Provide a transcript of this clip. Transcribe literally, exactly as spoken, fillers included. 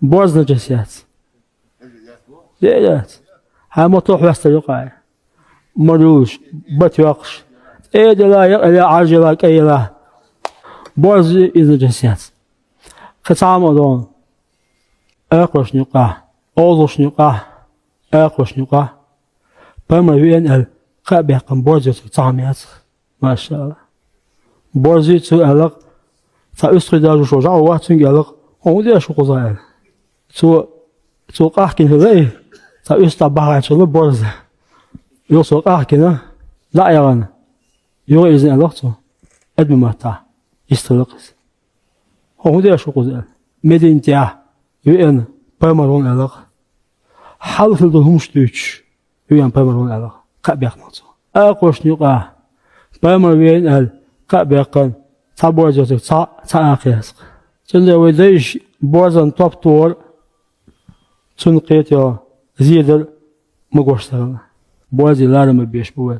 Борз нажас яц. Де яц. Хьан мотор хьоьстар юкъа. Марулаш, бат йоккхуш. ТӀе а дела, якъа а дела, Ӏаржъяла, кӀайъяла. Борз из нажас яц. Кхы цхьа хӀама а догӀу. Акхошна юкъа, олхашна юкъа, акхошна юкъа. Пайхамар веана аьлла, кхаъ баьккхина борз йоцург цхьа хӀама яц. Машалла. Борз ю цо аьлла-кх, цхьа уьстагӀий дажуш жаӀу вац цуьнга аьлла-кх, хьо хӀун деш ву кхузахь аьлла. Цо, цо къахкина хилла и, цхьа уьстагӀ бахьачул борз. Юха цо къахкина, дӀа а яхана, юха а ирзина аьлла-кх цо. Адамий маттахь, йистхилла-кх иза. Хьо хӀун деш ву кхуза аьлла. Мединатехь веана пайхамар волу аьлла-кх. Хьалха хилла долу хӀумаш дуьйцуш, веана пайхамар волу аьлла-кх. Кхаъ баьккхина цо. Акхошна юкъа, пайхамар веана аьлла, кхаъ баьккхина, цхьа борз йоцург цхьа, цхьа акха яц-кх. Цундела вай дайша борзан топ тохар, цунна кхетар, зедар ма гуш ца хилла. Борзе ларам беш бу вай.